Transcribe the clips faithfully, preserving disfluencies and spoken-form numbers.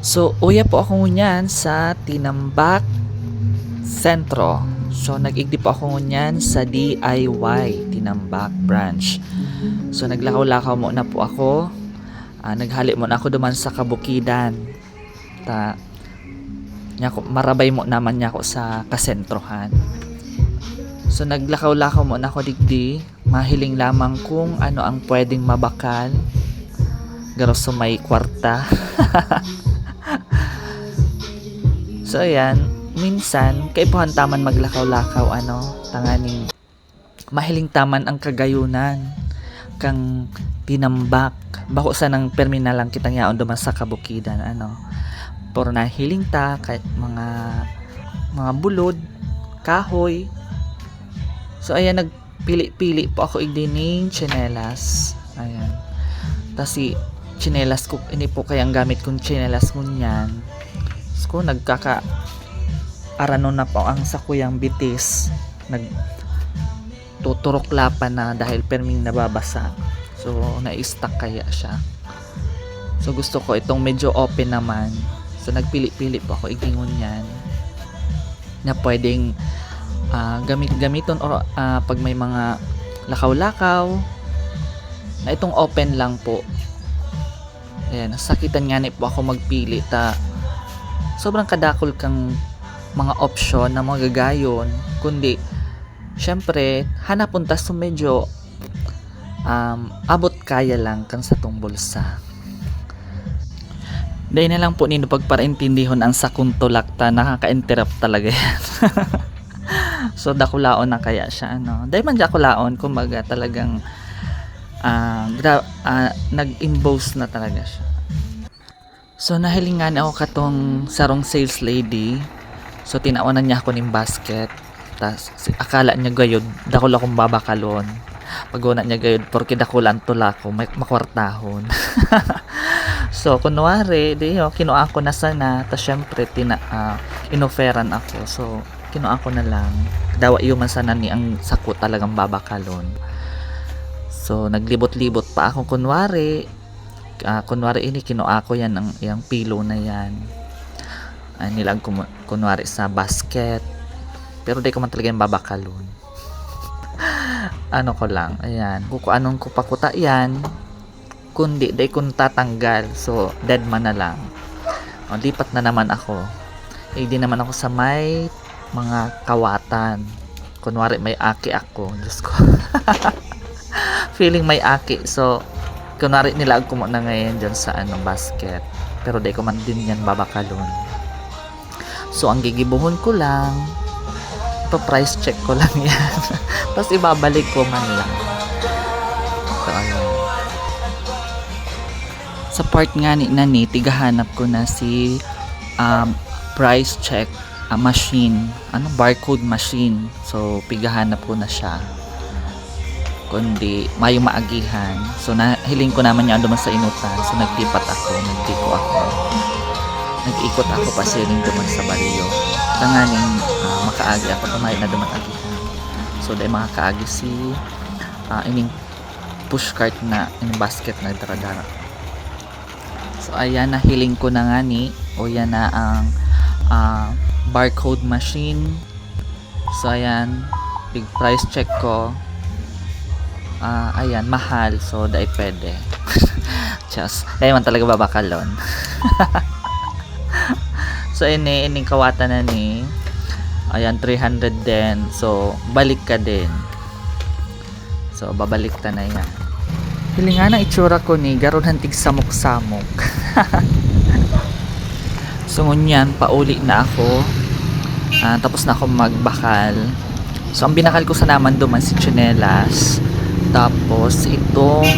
So, uya po ako ngunyan sa Tinambac Sentro. So, nag-igdi po ako ngunyan sa D I Y Tinambac Branch. So, naglakaw-lakaw muna po ako. Ah, naghali muna ako duman sa kabukidan. Ta, niya ko, marabay mo naman niya ako sa kasentrohan. So, naglakaw-lakaw muna ako digdi. Mahiling lamang kung ano ang pwedeng mabakal. Garo sa may kwarta. So, ayan. Minsan, kaipuhan taman maglakaw-lakaw, ano, tanganing mahiling taman ang kagayunan kang Tinambac. Bako sanang permi na lang kitang yaon duman sa kabukidan, ano. Pero nahiling ta, kay mga, mga bulod, kahoy. So, ayan, nagpili-pili po ako igdi ning tsinelas. Ayan. Tas si tsinelas ko, ini po kaya ang gamit kong tsinelas ngunyan. Diyos ko, nagkaka-, aranon na po ang sakuyang bitis. Nag-, tuturok lapan na dahil perming nababasa. So, na-stuck kaya siya. So, gusto ko itong medyo open naman. So, nagpili-pili po ako igdi ngunyan na pwedeng, ah, gamit-gamiton or, ah, pag may mga lakaw-lakaw, na itong open lang po. Ayan, nasakitan ngani po ako magpili ta sobrang kadakol kang mga opsyon na magagayon, kundi, syempre, hanapon ta sa medyo, um, abot kaya lang kan satong bulsa. Dai na lang po nindo pagparaintindihon ang sakong tulak ta, nakaka-interrupt talaga yan. So, dakulaon na kaya siya, ano. Dai man dakulaon, kumbaga talagang, ah, gra-, ah, nag-impose na talaga siya. So, nahiling ngani ako katong sarong sales lady. So, tinawanan niya ako ning basket. Tas, si-, akala niya gayod, dakul akong babakalon. Pag-una niya gayod, porke dakul ang tula ko, may, makwartahon. So, kunwari, di, oh, kinuha ko na sana. Tas, syempre, tina-, ah, inoferan ako. So, kinuha ko na lang. Dawa iyo man sana ni ang sako talagang babakalon. So, naglibot-libot pa ako, kunwari. Ah, kunwari ini, kinuha ko yan, ang, yung pillow na yan. Ay, nilag ko mo-, kunwari sa basket. Pero di ko man talaga yung babakalon. Ano ko lang, ayan. Kukuanon ko pa kuta yan. Kundi, di ko natatanggal. So, dead man na lang. O, lipat na naman ako. Eh, di naman ako sa may mga kawatan. Kunwari may aki ako, Diyos ko. Feeling may aki. So, kunwari nilaag ko muna ngayon dyan sa, ano, basket. Pero di ko man din yan babakalon. So, ang gigibuhon ko lang, pa-price check ko lang yan. Tapos ibabalik ko man lang. So, ayan. Sa part ngani na ni, tigahanap ko na si, um, price check, ah, machine. Ano? Barcode machine. So, pigahanap ko na siya. Kundi, mayong maagihan. So, nahiling ko naman niya duman sa inutan. So, naglipat ako, nagtiko ako. Nag-ikot ako pasiring duman sa baryo. Tanganing, ah, makaagi ako, tumayo na duman agihan. So, dai makakaagi si, ah, ining pushcart na, ining basket na dara-dara. So, ayan, nahiling ko na ngani. O, yan na ang, ah, barcode machine. So, ayan, pig-price check ko. Ah, ayan, mahal. So, dai pwede. Just, dai man talaga babakalon. So, ini, ining kawatan na ni, ayan, three hundred din. So, balik ka din. So, babalik ta na yan. Hilingan ang itsura ko ni, garo na tig samok-samok. So, ngunyan, pauli na ako. Ah, tapos na ako magbakal. So, ang binakal ko sana man duman si tsinelas. Tapos, itong,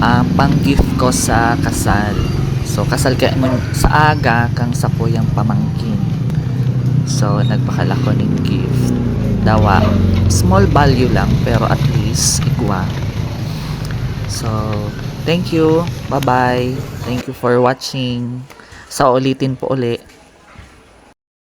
ah, pang-gift ko sa kasal. So, kasal kaya mo sa aga kang sakuyang pamangkin. So, nagbakal ako ning gift. Dawa, small value lang, pero at least, igwa. So, thank you. Bye-bye. Thank you for watching. Sa ulitin po uli.